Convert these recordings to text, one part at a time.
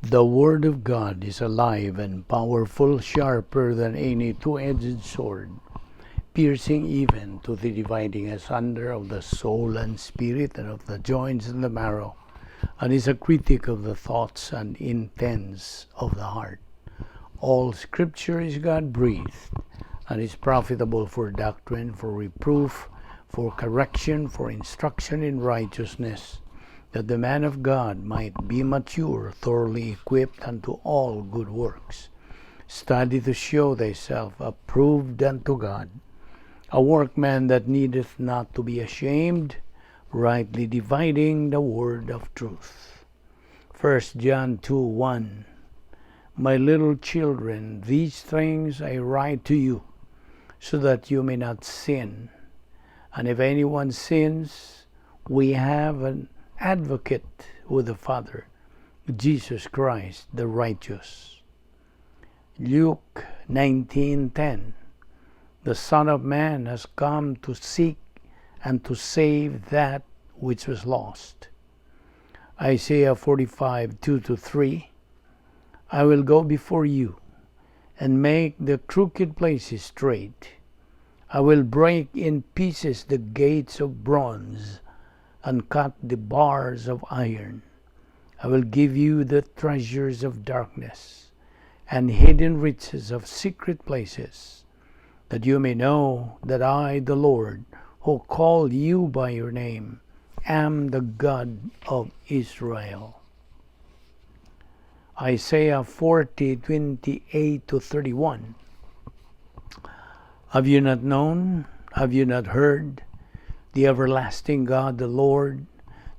The Word of God is alive and powerful, sharper than any two-edged sword, piercing even to the dividing asunder of the soul and spirit and of the joints and the marrow, and is a critic of the thoughts and intents of the heart. All Scripture is God-breathed and is profitable for doctrine, for reproof, for correction, for instruction in righteousness, that the man of God might be mature, thoroughly equipped unto all good works. Study to show thyself approved unto God, a workman that needeth not to be ashamed, rightly dividing the word of truth. 1 John 2:1. My little children, these things I write to you, so that you may not sin. And if anyone sins, we have an advocate with the Father, Jesus Christ the righteous. Luke 19:10. The Son of Man has come to seek and to save that which was lost. Isaiah 45:2-3. I will go before you and make the crooked places straight. I will break in pieces the gates of bronze and cut the bars of iron. I will give you the treasures of darkness and hidden riches of secret places, that you may know that I, the Lord, who call you by your name, am the God of Israel. Isaiah 40:28-31. Have you not known? Have you not heard? The everlasting God, the Lord,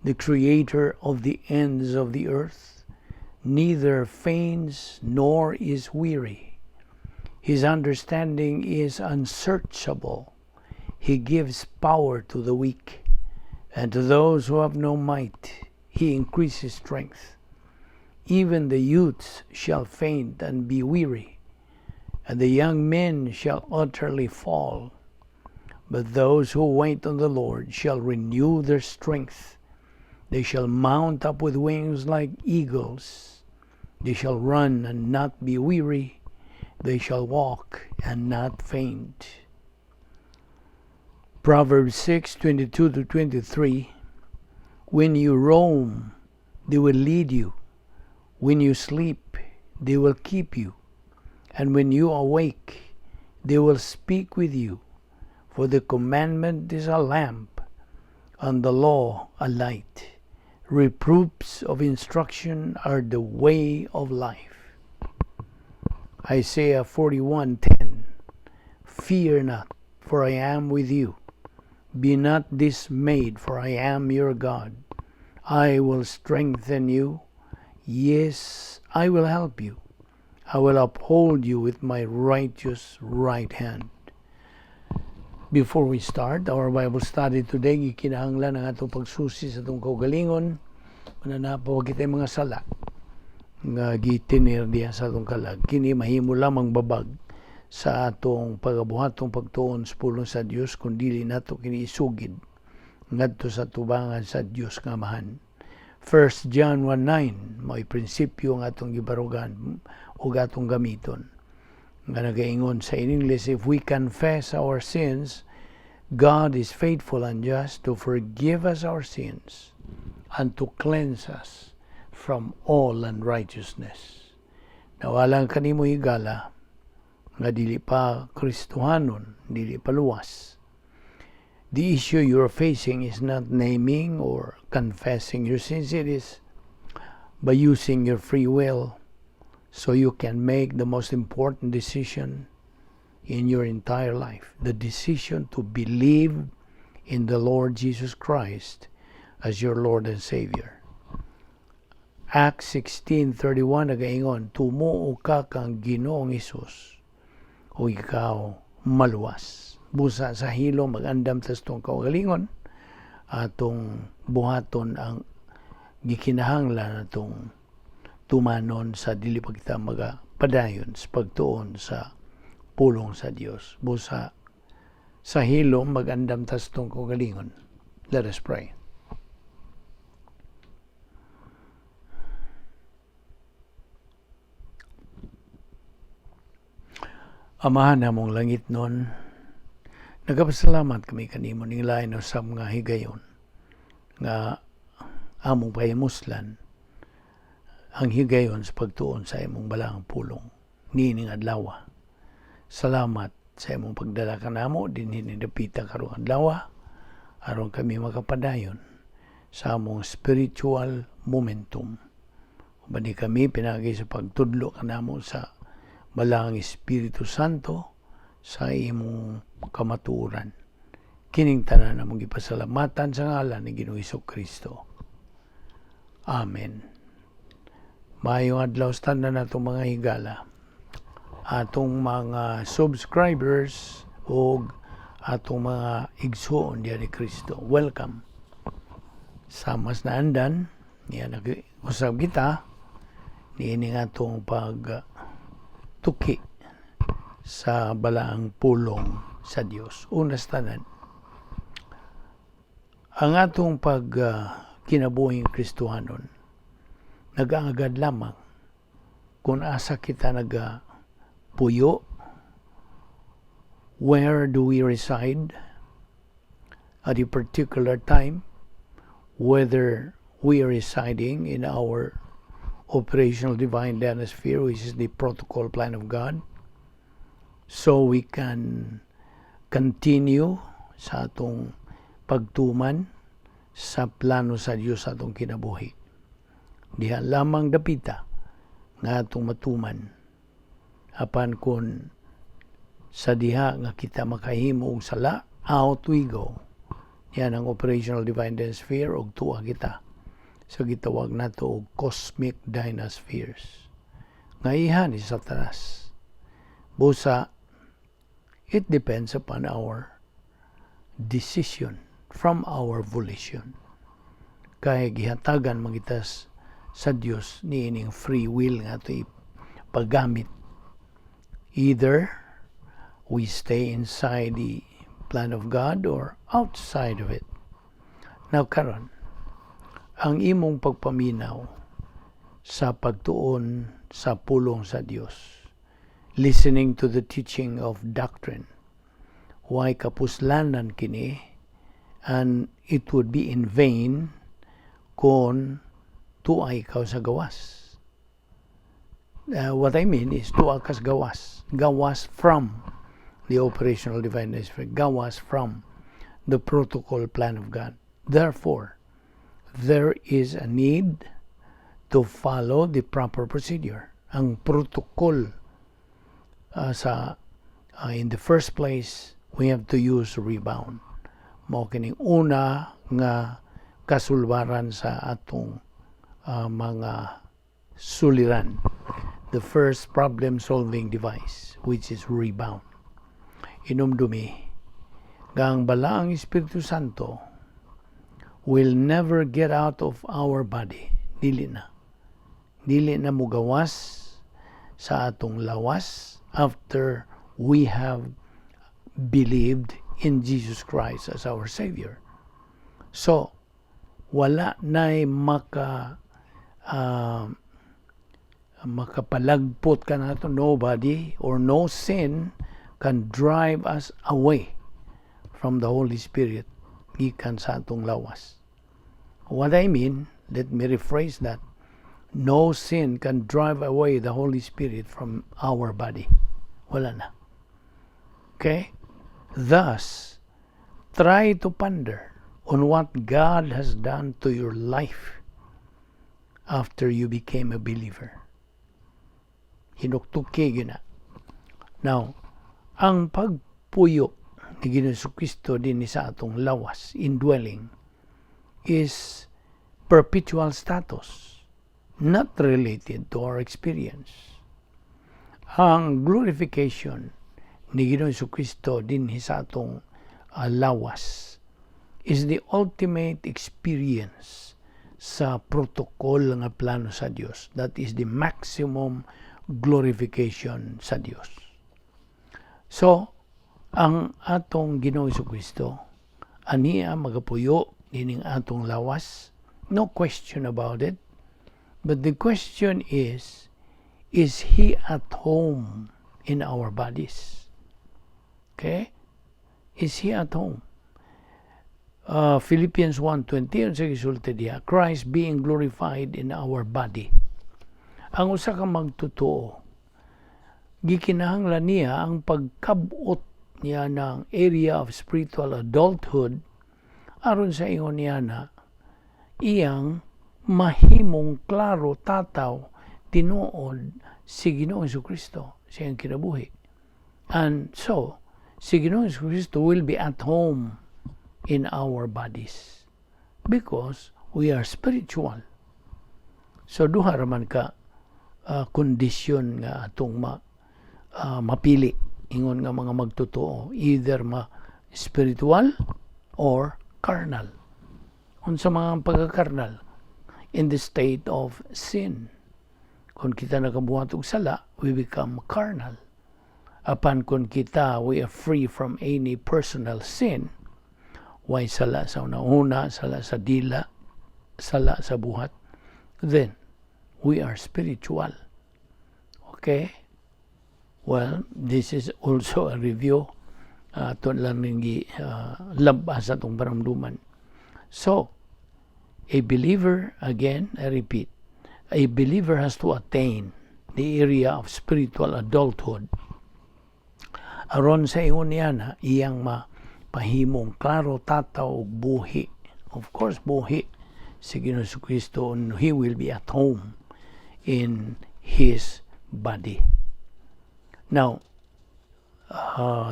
the creator of the ends of the earth, neither faints nor is weary. His understanding is unsearchable. He gives power to the weak, and to those who have no might, he increases strength. Even the youths shall faint and be weary, and the young men shall utterly fall. But those who wait on the Lord shall renew their strength. They shall mount up with wings like eagles. They shall run and not be weary. They shall walk and not faint. Proverbs 6:22-23. When you roam, they will lead you. When you sleep, they will keep you. And when you awake, they will speak with you. For the commandment is a lamp, and the law a light. Reproofs of instruction are the way of life. Isaiah 41:10. Fear not, for I am with you. Be not dismayed, for I am your God. I will strengthen you. Yes, I will help you. I will uphold you with my righteous right hand. Before we start our Bible study today, gikinahanglan ang atong pagsusi sa atong kaugalingon, mananapaw kita mga sala nga gitinir diha sa atong kalag. Kini mahimo lamang babag sa atong pagabuhatong pagtuon sa pulong sa Dios kung dili nato kini isugid ngadto sa tubangan sa Dios nga Amahan. 1 John 1:9 mao'y prinsipyo nga atong gibarugan ug atong gamiton nga nagaingon sa in English, "If we confess our sins, God is faithful and just to forgive us our sins and to cleanse us from all unrighteousness." Nawalang kanimo higala nga dili pa Kristohanon, dili pa luwas. The issue you're facing is not naming or confessing your sins. It is by using your free will so you can make the most important decision in your entire life, the decision to believe in the Lord Jesus Christ as your Lord and Savior. Acts 16:31 nagaingon, "Tumuo ka kang Ginoong Hesus ug ikaw maluwas." Busa sa hilom mag-andam ta sa atong kaugalingon, atong buhaton ang gikinahanglan atong tumanon sa dili pa kita magapadayon sa pagtuon sa pulong sa Dios. Busa sa hilom mag-andam ta sa atong kaugalingon. Let us pray. Amahan namong langitnon, nagapasalamat kami kanimo ning lain usab nga higayon nga among pahimuslan, ang higayon sa pagtuon sa imong balaang pulong niining adlaw. Salamat sa imong pagdala kanamo dinhi ni dapita karong adlaw aron kami makapadayon sa among spiritual momentum. Ubani kami pinagi sa pagtudlo kanamo sa Balaang Espiritu Santo sa imong kamatuoran. Kining tanan among gipasalamatan sa ngalan ni Ginoong Kristo. Amen. Maayong adlaw sa tanan natong mga higala, atong mga subscribers ug atong mga igsuon diya ni Kristo. Welcome. Sa mas naandan, niya nag-usab kita niini nga atong pag tuki sa balaang pulong sa Dios. Una sa tanan, ang atong pag kinabuhing Kristohanon nag-aagad lamang kung asa kita nagapuyo, where do we reside at a particular time, whether we are residing in our operational divine dynasphere, which is the protocol plan of God, so we can continue sa atong pagtuman sa plano sa Dios sa atong kinabuhi. Diha lamang dapita nga atong matuman. Apan kung sa diha nga kita makahimo og sala, out we go. Yan ang operational divine dynasphere og tuwa kita sa gitawag nato og cosmic dynaspheres. Nga iha ni Satanas. Busa, it depends upon our decision from our volition. Kay gihatagan man kita sa Dios niining free will nga ato paggamit. Either we stay inside the plan of God or outside of it. Now karon, ang imong pagpaminaw sa pagtuon sa pulong sa Dios, listening to the teaching of doctrine, way kapuslanan kini and it would be in vain kung tuwa ikaw sa gawas. What I mean is tuwa kas gawas. Gawas from the operational divine spirit. Gawas from the protocol plan of God. Therefore, there is a need to follow the proper procedure. Ang protocol sa in the first place, we have to use rebound. Mao kining una nga kasulbaran sa atong mga suliran. The first problem solving device, which is rebound. Hinumdumi nga ang Balaang Espiritu Santo will never get out of our body. Dili na. Dili na mugawas sa atong lawas after we have believed in Jesus Christ as our Savior. So, wala na'y makapalagpot kanato. Nobody or no sin can drive us away from the Holy Spirit gikan sa atong lawas. What I mean, let me rephrase that. No sin can drive away the Holy Spirit from our body. Wala na. Okay? Thus, try to ponder on what God has done to your life after you became a believer. Hinuktuki gyud na. Now, ang pagpuyo ni Ginoong Kristo dinhi sa atong lawas, indwelling, is perpetual status, not related to our experience. Ang glorification ni Ginoong Kristo dinhi sa atong lawas is the ultimate experience sa protocol nga plano sa Dios. That is the maximum glorification sa Dios. So, ang atong Ginoong Kristo ania magapuyo nining atong lawas, no question about it. But the question is He at home in our bodies? Okay? Is He at home? Philippians 1:20, sa gisulti diha, Christ being glorified in our body. Ang usa ka magtotoo, gikinahanglan niya ang pagkabot niya ng area of spiritual adulthood aron sa ingon niya na iyang mahimong klaro tataw tinuod si Ginoong Kristo sa iyang kinabuhi. And so, si Ginoong Kristo will be at home in our bodies because we are spiritual. So duha raman ka kondisyon nga atong mapili ingon nga mga magtotoo, either ma spiritual or carnal. Unsa mga pagkakarnal? In the state of sin. Kung kita nakabuhat og sala, we become carnal. Apan kung kita, we are free from any personal sin, way sala sa una-una, sala sa dila, sala sa buhat, then we are spiritual. Okay? Well, this is also a review. Ato lang ning labas sa atong paramduman. So, a believer, again, I repeat, a believer has to attain the area of spiritual adulthood aron sa ingon niya na iyang mapahimong klaro tataw og buhi. Of course, buhi si Ginoong Kristo, and He will be at home in his body. Now,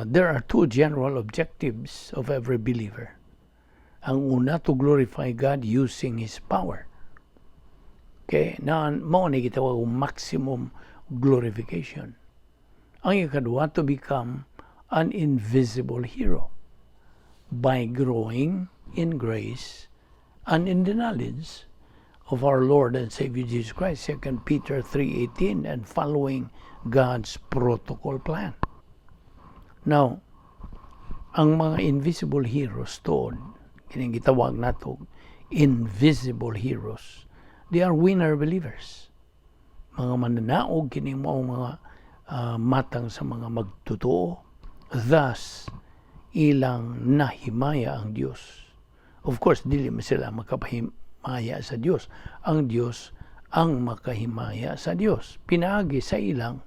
there are two general objectives of every believer. Ang una, to glorify God using His power. Okay, na mao ni gitawag og maximum glorification. Ang ikaduha, to become an invisible hero by growing in grace and in the knowledge of our Lord and Savior Jesus Christ, 2 Peter 3:18, and following God's protocol plan. Now, ang mga invisible heroes tuod, kining gitawag nato invisible heroes, they are winner believers. Mga mananaog kining mao mga matang sa mga magtotoo. Thus, ilang nahimaya ang Dios. Of course, dili man sila makapahimaya sa Dios. Ang Dios ang makahimaya sa Dios. Pinaagi sa ilang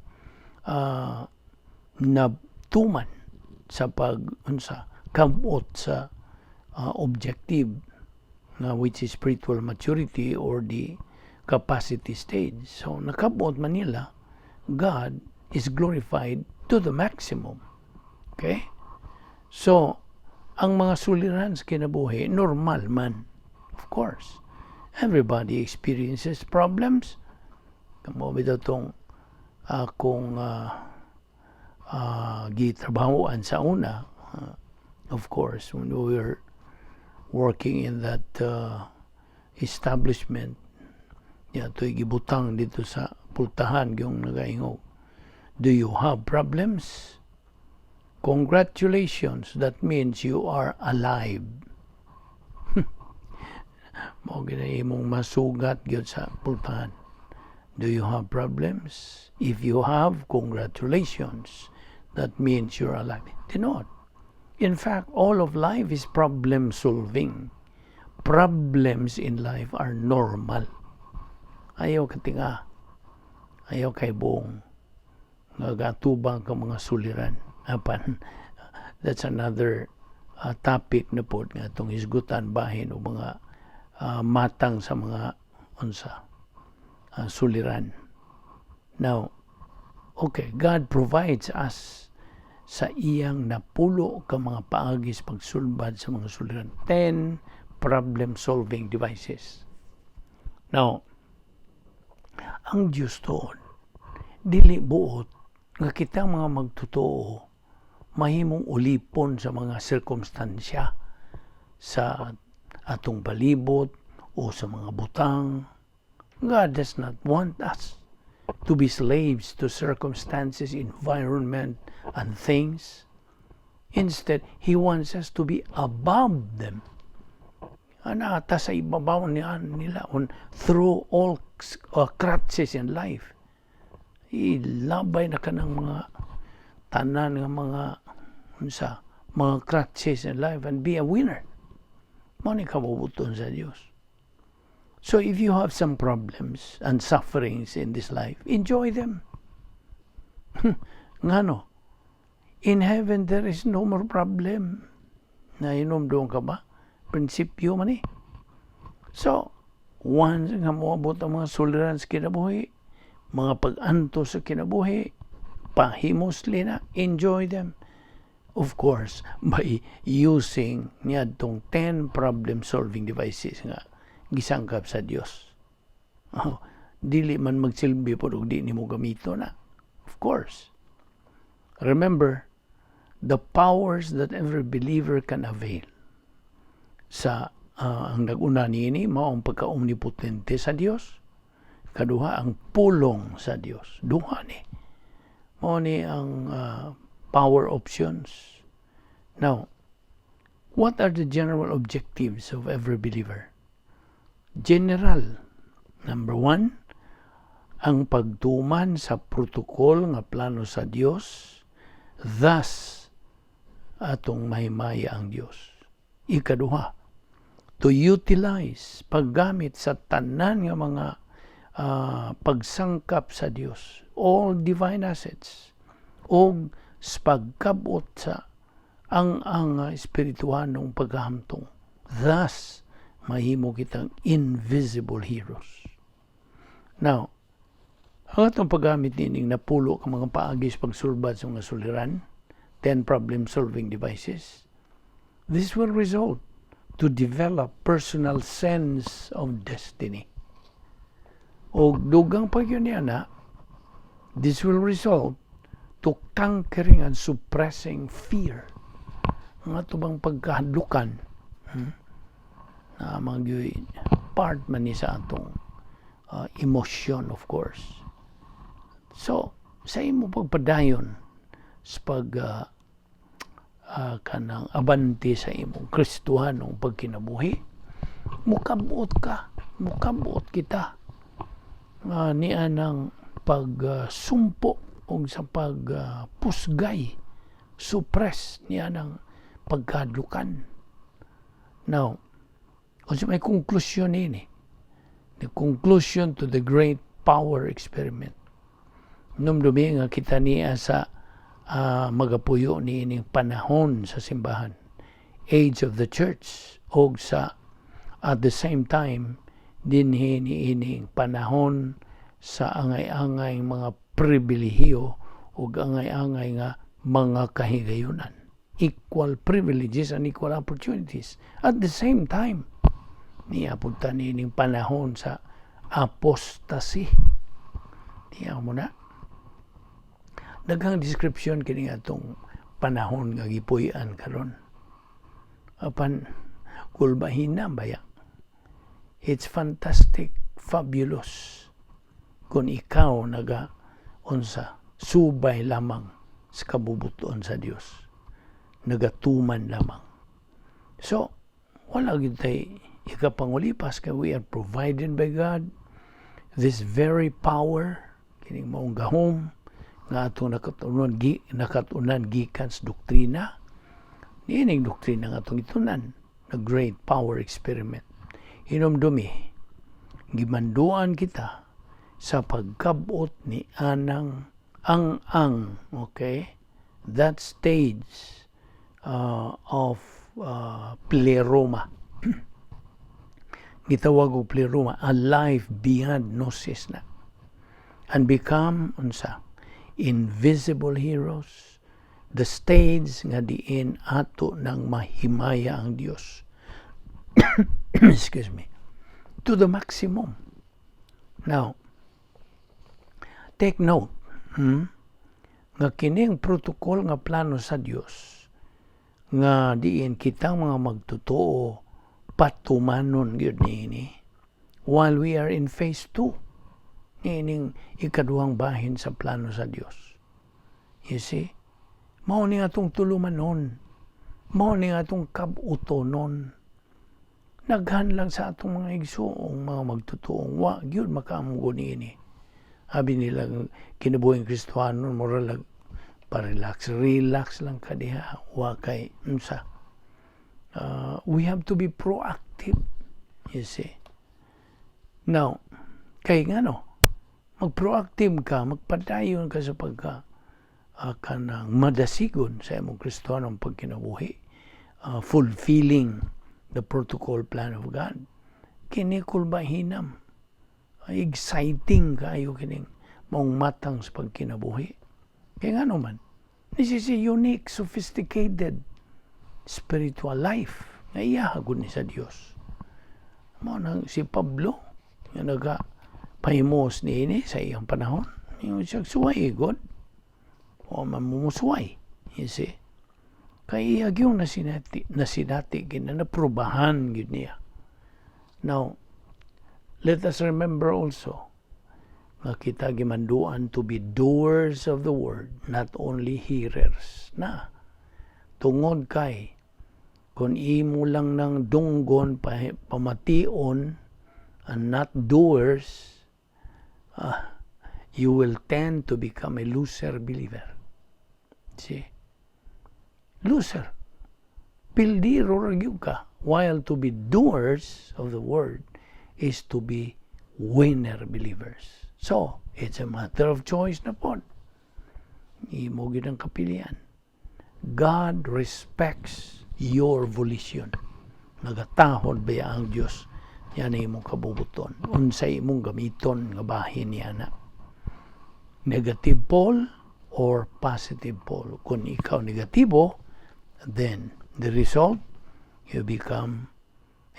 natuman sa pag unsa kabot sa objective na which is spiritual maturity or the capacity stage. So nakabot man nila, God is glorified to the maximum. Okay? So, ang mga suliran sa kinabuhi, normal man. Of course. Everybody experiences problems. Kamo bitaw tong akong gitrabahoan sa una, of course, when we were working in that establishment, ya to'y gibutang dito sa pultahan yung nagaingog, "Do you have problems? Congratulations, that means you are alive." Mao gina imong masugat gyud sa pultahan. "Do you have problems? If you have, congratulations. That means you're alive." Tinuod. In fact, all of life is problem solving. Problems in life are normal. Ayaw katinga. Ayaw kay buong nga gatubang ka mga suliran. Apan, that's another topic na po nga itong hisgutan bahin o mga matang sa mga unsa suliran. Now, okay, God provides us sa iyang napulo ka mga paagis pagsulbad sa mga suliran. 10 problem-solving devices. Now, ang Diyos tuod, dili buot nga kita mga magtotoo mahimong ulipon sa mga sirkumstansya sa atong palibot o sa mga butang. God does not want us to be slaves to circumstances, environment, and things. Instead, He wants us to be above them. Ana ta sa ibabaw niya nila on through all crutches in life. Ilabay na ka ng mga Tanan nga mga unsa, mga crutches in life and be a winner. Mao ni kabubut-on sa Dios. So if you have some problems and sufferings in this life, enjoy them. Ngano? In heaven there is no more problem. Nahinumdum ka ba? Prinsipyo man eh. So, once nga moabot ang mga suliran sa kinabuhi, mga pag-antos sa kinabuhi, pahimosli na, enjoy them. Of course, by using niadtong 10 problem-solving devices nga gisangkap sa Dios. Oh, dili man magsilbi po og di nimo gamito na. Of course. Remember, the powers that every believer can avail sa ang nag-una niini mao ang pagka-omnipotente sa Dios. Kaduha, ang pulong sa Dios. Duha ni. Mao ni ang power options. Now, what are the general objectives of every believer? General. Number one, ang pagtuman sa protocol nga plano sa Dios, thus atong mahimaya ang Dios. Ikaduha, to utilize, paggamit sa tanan nga mga pagsangkap sa Dios, all divine assets, og sa pagkabot sa ang espirituhanong paghahamtong. Thus, mahimo kitang invisible heroes. Now, ang atong paggamit nining napulo ka mga paagi sa pagsulbad sa mga suliran, 10 problem-solving devices, this will result to develop personal sense of destiny. O dugang pa gyud niya na, this will result to conquering and suppressing fear. Ang ato bang pagkahadlukan, na mga part man ni sa atong emotion, of course. So, sa imo pagpadayon sa pag kanang abante sa imong Kristohanong pagkinabuhi, mukabot ka, mukabot kita niya ng pagsumpo o sa pagpusgay, suppress niya ng pagkadlukan. Now, kung may konklusyon ini, the conclusion to the great power experiment. Numdumi nga kita niya sa magapuyo ni ining panahon sa simbahan, age of the church, og sa at the same time dinhi ni ining panahon sa angay-angay mga pribilehiyo ug angay-angay nga mga kahigayunan. Equal privileges and equal opportunities. At the same time, niya punta nining panahon sa apostasy. Niya mo na. Daghang description kini atong panahon nga gipuy-an karon. Apan kulbahina baya. It's fantastic, fabulous. Kung ikaw naga unsa, subay lamang sa kabubuton sa Dios. Nagatuman lamang. So, wala gyud tay ikapangulipas kay we are provided by God this very power, kining maong gahom nga atong nakatunan gikan sa doktrina, niining doktrina nga atong gitunan, the great power experiment. Hinumdumi, gimanduan kita sa pagkabot ni anang ang, okay, that stage of pleroma, gitawag og pleroma, a life beyond gnosis na, and become unsa, invisible heroes, the stage nga diin ato nang mahimaya ang Dios, excuse me, to the maximum. Now, take note, nga kining protocol nga plano sa Dios nga diin kitang mga magtotoo patumanon gyud niini while we are in phase 2 niining ikaduhang bahin sa plano sa Dios. You see? Mao ni atong tulumanon. Mao ni atong kabutonon. Daghan lang sa atong mga igsuong mga magtutuong wa gyud makaamgo niini. Abi nila, kinabuhing Kristohanon mura lag Pa-relax, relax lang ka diha. Wa kay unsa. We have to be proactive, you see. Now, kay ngano, mag-proactive ka, magpadayon ka sa pagka kanang madasigon sa imong Kristohanong pagkinabuhi, fulfilling the protocol plan of God. Kini kulbahinam. Exciting kaayo kining maong matang sa pagkinabuhi. Kaya ngano man, this is a unique, sophisticated spiritual life nga iya ni sa Dios. Mao nang si Pablo nga naga pahimos niini sa iyang panahon. Ingon siya, "Suway God." O mamumusuway. You see? Kay iya gyud nasinati gina naprubahan gyud niya. Now, let us remember also nga kita gimanduan to be doers of the word, not only hearers. Na, tungod kay, kung imo lang ng dunggon, pamation, and not doers, you will tend to become a loser believer. See? Loser. Pildiro ra gyud ka. While to be doers of the word is to be winner believers. So, it's a matter of choice na pod. Imo gyud ang kapilian. God respects your volition. Nagatahod ba ang Dios yan imong kabubuton? Unsa imong gamiton nga bahin niya na? Negative pole or positive pole? Kung ikaw negatibo, then the result, you become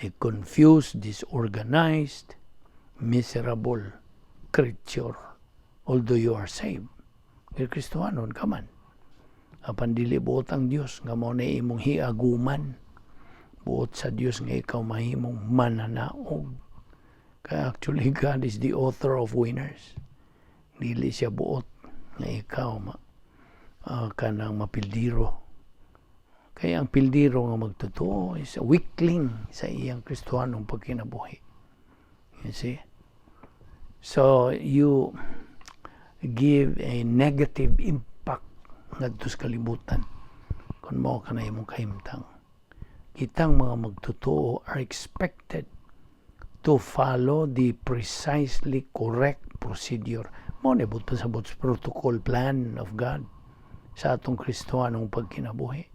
a confused, disorganized, miserable creature, although you are saved. Kay Kristohanon ka man. Apan dili buot ang Dios nga mao na imong hiaguman. Buot sa Dios nga ikaw mahimong mananaog. Kaya actually God is the author of winners. Dili siya buot nga ikaw kanang mapildiro. Kaya ang pildiro nga magtotoo is a weakling sa iyang Kristohanong pagkinabuhi. You see? So you give a negative impact ngadto sa kalibutan kung mao ka na imong kahimtang. Kitang mga magtotoo are expected to follow the precisely correct procedure. Mao ni buot pasabot sa protocol plan of God sa atong Kristohanong pagkinabuhi.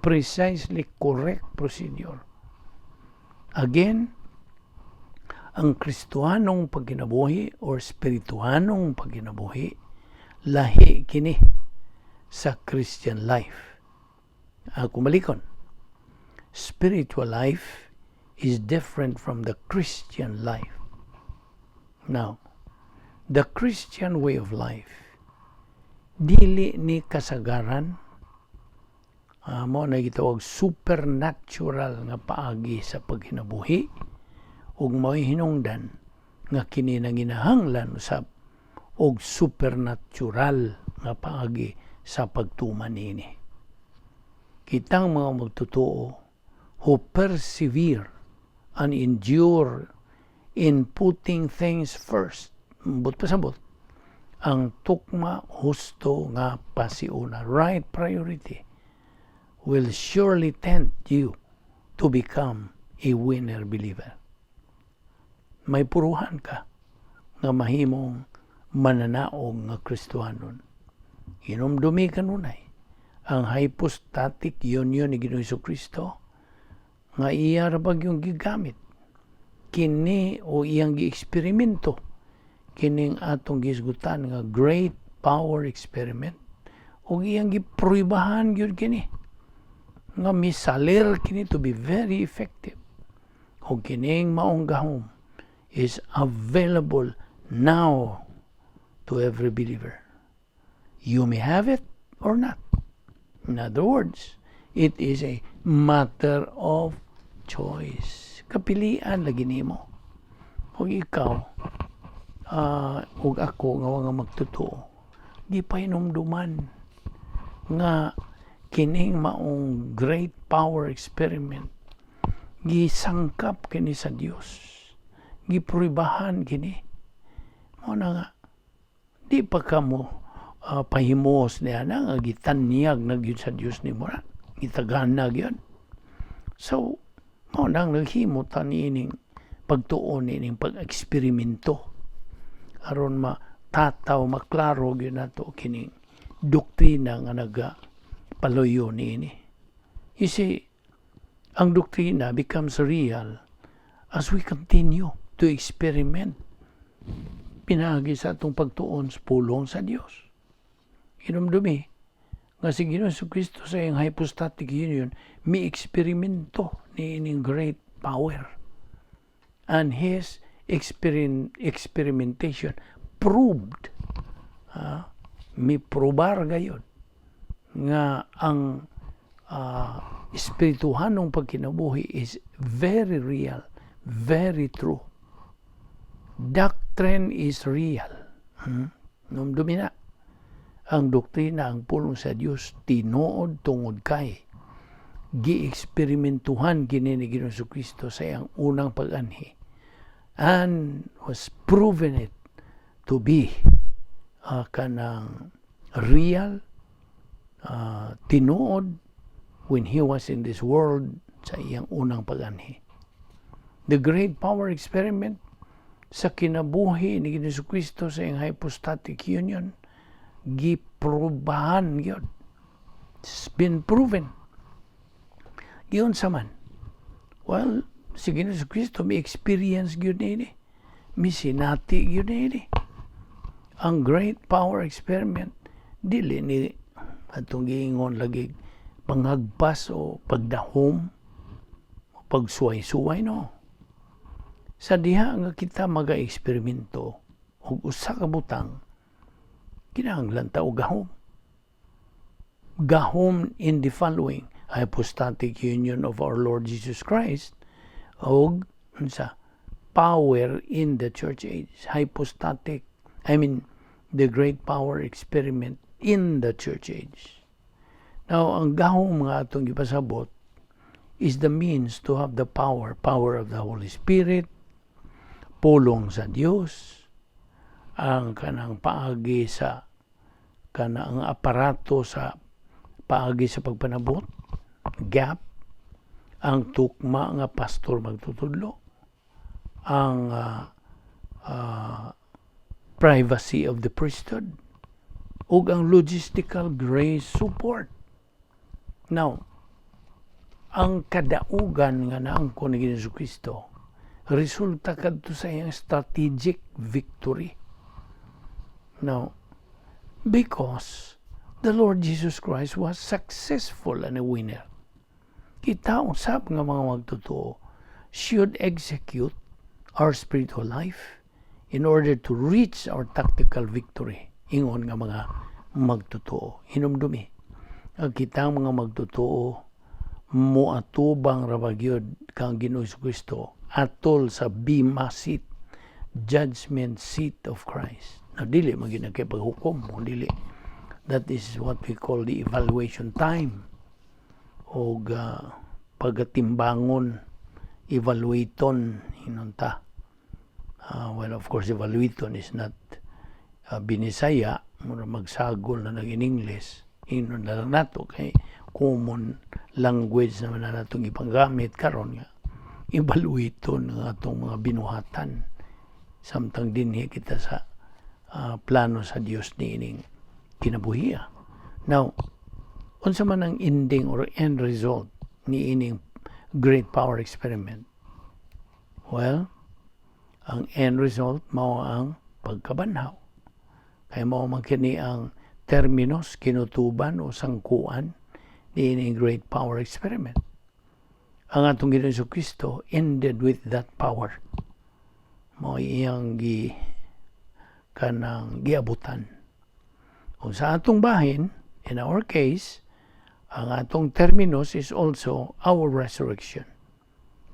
Precisely correct procedure. Again, ang Kristohanong pagkinabuhi or spirituhanong pagkinabuhi, lahi kini sa Christian life. Ako malikon. Spiritual life is different from the Christian life. Now, the Christian way of life, dili ni kasagaran, mao na gitawag supernatural nga paagi sa pagkinabuhi ug mao'y hinungdan nga kini nanginahanglan usab og supernatural nga paagi sa pagtuman niini. Kitang mga magtotoo who persevere and endure in putting things first. But pasabot, ang tukma husto nga pasiuna, right priority, will surely tend you to become a winner believer. May puruhan ka nga mahimong mananaog nga Kristohanon. Hinumdumi kanunay ang hypostatic union ni Ginoong Kristo nga iya ra yung gigamit kini o iyang gi-eksperimento kining atong gisgutan nga great power experiment ug iyang gipruibahan gyud kini nga misalir kini to be very effective, ug kining maong gahom is available now to every believer. You may have it or not. In other words, it is a matter of choice. Kapilian lagi nimo. Ug ikaw, ug ako nga nga magtotoo, di pa hinumduman nga kining maong great power experiment gisangkap kini sa Dios, gipruibahan kini. Mao na nga di pa ka mo Pahimuos niya na nga gitanyag na gyud sa Dios nimo na. Gitagana gyud. So, mao nang naghimo ta niining pagtuon, niining pag-eksperimento aron matataw, maklaro gyud nato kining doktrina nga naga paluyo niini. You see, ang doktrina becomes real as we continue to experiment pinaagi sa atong pagtuon sa pulong sa Dios. Hinumdumi nga si Ginoong Kristo sa iyang hypostatic union mi eksperimento niining great power. And his experimentation proved, mi probar gayod nga ang espirituhanong pagkinabuhi is very real, very true. Doctrine is real. Hinumdumi na. Ang doktrina, ang pulong sa Dios, tinuod tungod kay gieksperimentuhan kini ni Ginoong Kristo sa iyang unang pag-anhi and was proven it to be kanang real, tinuod when he was in this world sa iyang unang pag-anhi. The great power experiment sa kinabuhi ni Ginoong Kristo sa iyang hypostatic union, giprobahan gyud. It's been proven. Giunsa man? Well, si Ginoong Kristo mi experience gyud niini. Mi sinati gyud niini. Ang great power experiment dili ni atong giingon lagi panghagpas o pagdahom o pagsuway-suway, no. Sa diha nga kita maga-eksperimento og usa ka butang, kinahanglan ta og gahom. Gahom in the following: hypostatic union of our Lord Jesus Christ og unsa? Power in the church age. Hypostatic, I mean, the great power experiment in the church age. Now, ang gahom nga atong gipasabot is the means to have the power, power of the Holy Spirit, pulong sa Dios, ang kanang paagi sa kanang aparato sa paagi sa pagpanabot, gap, ang tukma nga pastor magtutudlo, ang privacy of the priesthood, ug ang logistical grace support. Now, ang kadaugan nga naangkon ni Ginoong Kristo resulta kadto sa iyang strategic victory. Now, because the Lord Jesus Christ was successful and a winner. Kita usab nga mga magtotoo should execute our spiritual life in order to reach our tactical victory. Ingon nga mga magtotoo. Hinumdumi. Ang kitang mga magtotoo moatubang ra ba gyud kang Ginoong Kristo atol sa bema seat, judgment seat of Christ. Now, dili man gyud paghukom, dili. That is what we call the evaluation time o pagatimbangon, evaluaton hinunta. Well, of course, evaluaton is not Binisaya, mura magsagol na nag in English. Inon na lang nato kay common language naman na natong ipanggamit karon nga evaluaton ng atong mga binuhatan samtang dinhi kita sa plano sa Dios niining kinabuhia. Now, unsa man ang ending or end result niining great power experiment? Well, ang end result mao ang pagkabanhaw. Kay mao man kini ang terminus, kinutuban o sangkuan niining great power experiment. Ang atong Ginoong Kristo ended with that power. Mao iyang gi kanang giabutan. Kung sa atong bahin, in our case, ang atong terminus is also our resurrection.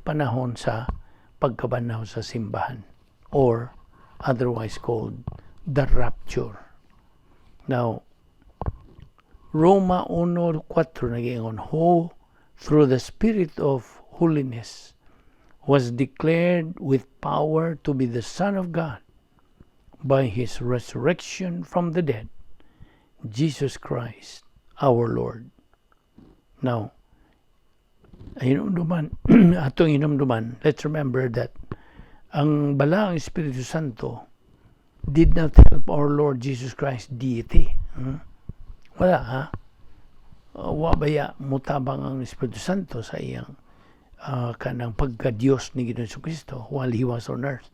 Panahon sa pagkabanhaw sa simbahan or otherwise called the rapture. Now, Roma 1:4 nagiingon, "Who through the Spirit of holiness was declared with power to be the Son of God by His resurrection from the dead." Jesus Christ, our Lord. Now, hinumduman, atong hinumduman, let's remember that ang Balaang Espiritu Santo did not help our Lord Jesus Christ deity. Wala, ha? Wa baya mutabang ang Espiritu Santo sa iyang kanang pagka-Diyos ni Ginoong Kristo while He was on earth.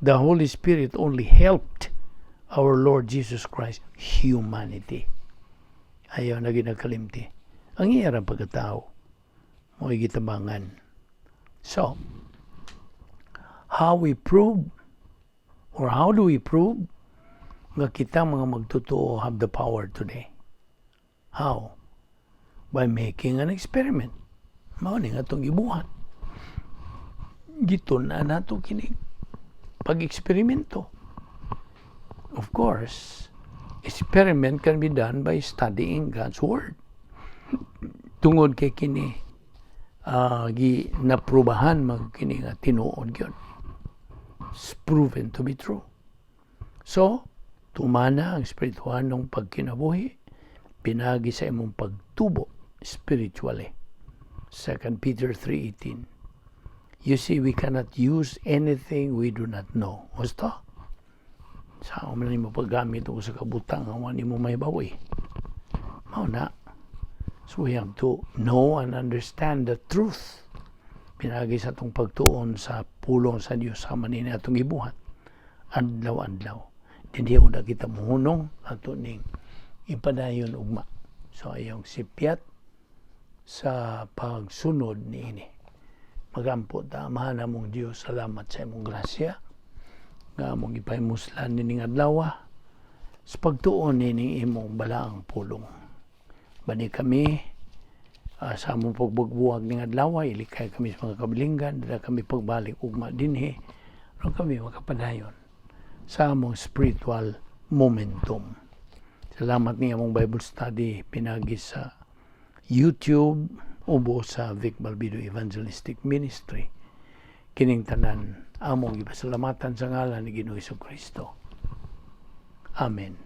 The Holy Spirit only helped our Lord Jesus Christ humanity. Ayaw na ginakalimti. Ang iya rang pagkatao, mo'y gitabangan. So, how we prove or how do we prove nga kita mga magtotoo have the power today? How? By making an experiment. Mao ni nga atong gibuhat. Gitun-an nato kini pag-eksperimento. Of course, experiment can be done by studying God's Word. Tungod kay kini gi naprubahan mag kini nga tinuod gyud. It's proven to be true. So, tumana ang espirituhanong pagkinabuhi pinagi sa imong pagtubo spiritually. 2 Peter 3:18. You see, we cannot use anything we do not know. Gusto? Sa man nimo paggamit og sa kabutang nga wa nimo mahibaw eh. Mao na. So we have to know and understand the truth. Pinagi sa atong pagtuon sa pulong sa Dios sama nini atong gibuhat. Adlaw-adlaw. Dinhi una kita muhunong, ato ning ipadayon ugma. So ayong sipyat sa pagsunod niini. Magampo ta. Amahan namong Dios, salamat sa imong grasya nga among ipahimuslan nining adlaw sa pagtuon nining imong balaang pulong. Bani kami sa among pagbugbuwag ning adlaw, ilikay kami sa mga kabilinggan, dala kami pagbalik ugma dinhi aron kami makapadayon sa among spiritual momentum. Salamat ni among Bible study pinagi sa YouTube ubo sa Vic Balbido Evangelistic Ministry. Kining tanan among gipasalamatan sa ngalan ni Ginoong Kristo. Amen.